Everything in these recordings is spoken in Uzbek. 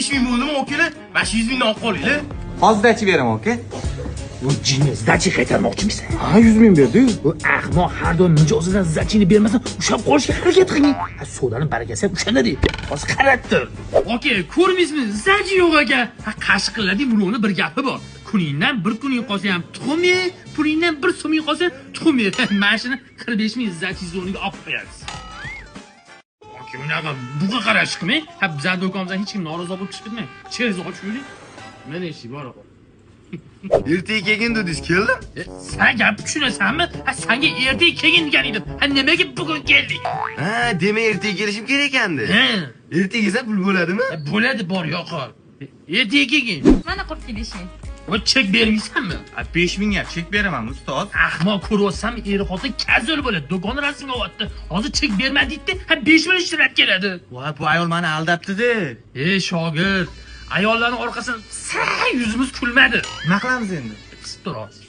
5 ming bo'ldimi, akalar? Mana shu 100 mingdan olib qolinglar. Hozir сдача beraman, aka. Bu jinni, сдача qaytarmoqchimisan? Ha, 100 ming berdi-yu. Bu ahmoq har doim mijozidan сдача ni bermasdan ushlab qolishga harakat qilgan. Ha, sodani barakasi ham o'shanda deydi. Hozir qaratdir. Aka, ko'rmaysizmi? Сдача yo'q ekan. Ha, qashqillading, buni bir gapi bor. Kuningdan bir kuning qolsa ham tuxum ye, pulingdan bir so'ming qolsa tuxum ye. Mana shuni 45 ming сдача zonaga olib qo'yasiz. Aka, unaqa buqa qarash qilmang. Ha, bizani do'konimizdan hech kim norozi bo'lib chiqib ketmang. Ichkariga ochib yuring. Mana eshik bor. Ertaga kelgin dedingiz, keldim. E, sen gap tushunasanmi? Ha, sanga ertaga kelgin degan edim. Ha, nimaga bugun keldik? Ha, demak, ertaga kelishim kerak ekandi. Ha, Ertaga kelsa pul bo'ladimi? e, bo'ladi, bor yo'qol. Ertaga kelgin. Mana qurib kelishing. Va chek bermaysanmi? 5 mingga chek beraman, ustoz. Ahmoq, ko'ryapsanmi, eri xotin kazul bo'ladi. Do'konni rasmga olyapti. Hozir chek berma deydi, ha, 5 ming ishlab keladi. Voy, bu ayol meni aldabdi-da. Ey shogird, ayollarning orqasidan sira yuzimiz kulmadi. Nima qilamiz endi? Qisib tur hozir.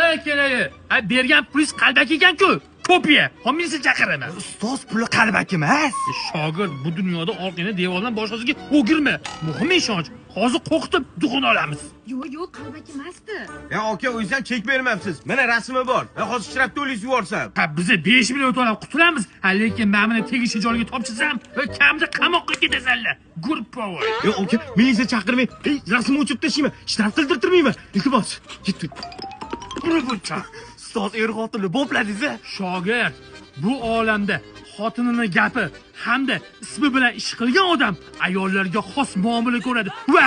Ey kelagi, ha, bergan pulingiz qalbaki ekan-ku. Kopiya. Homiysi chaqiraman. Ustoz, puli qalbaki emas. E, shogird, bu dunyoda orqangda devordan boshqasiga o'girma. Muhim ishonch. Hozir qo'rqitib duxini olamiz. Yo'q, yo'q, qalbaki emasdi. Ya aka, o'zingiz ham chek bermabsiz. Mana rasmi bor. Ha, hozir shtraf to'laysiz yuborsam. Ha, biza 5 million to'lab qutulamiz. Ha, lekin mana buni tegishli joyga topshirsam, va kamida qamoqqa ketasanlar. Gurpovoy. Yo'q aka, militsiya chaqirmang. Ey, rasmni o'chirib tashlayman. Shtraf qildirtirmayman. Iltimos. Ketdi. Burguncha. Ustoz, er xotinni bopladingiz. Shogird, bu olamda xotinini gapi hamda ismi bilan ish qilgan odam ayollarga xos muomala ko'radi. Va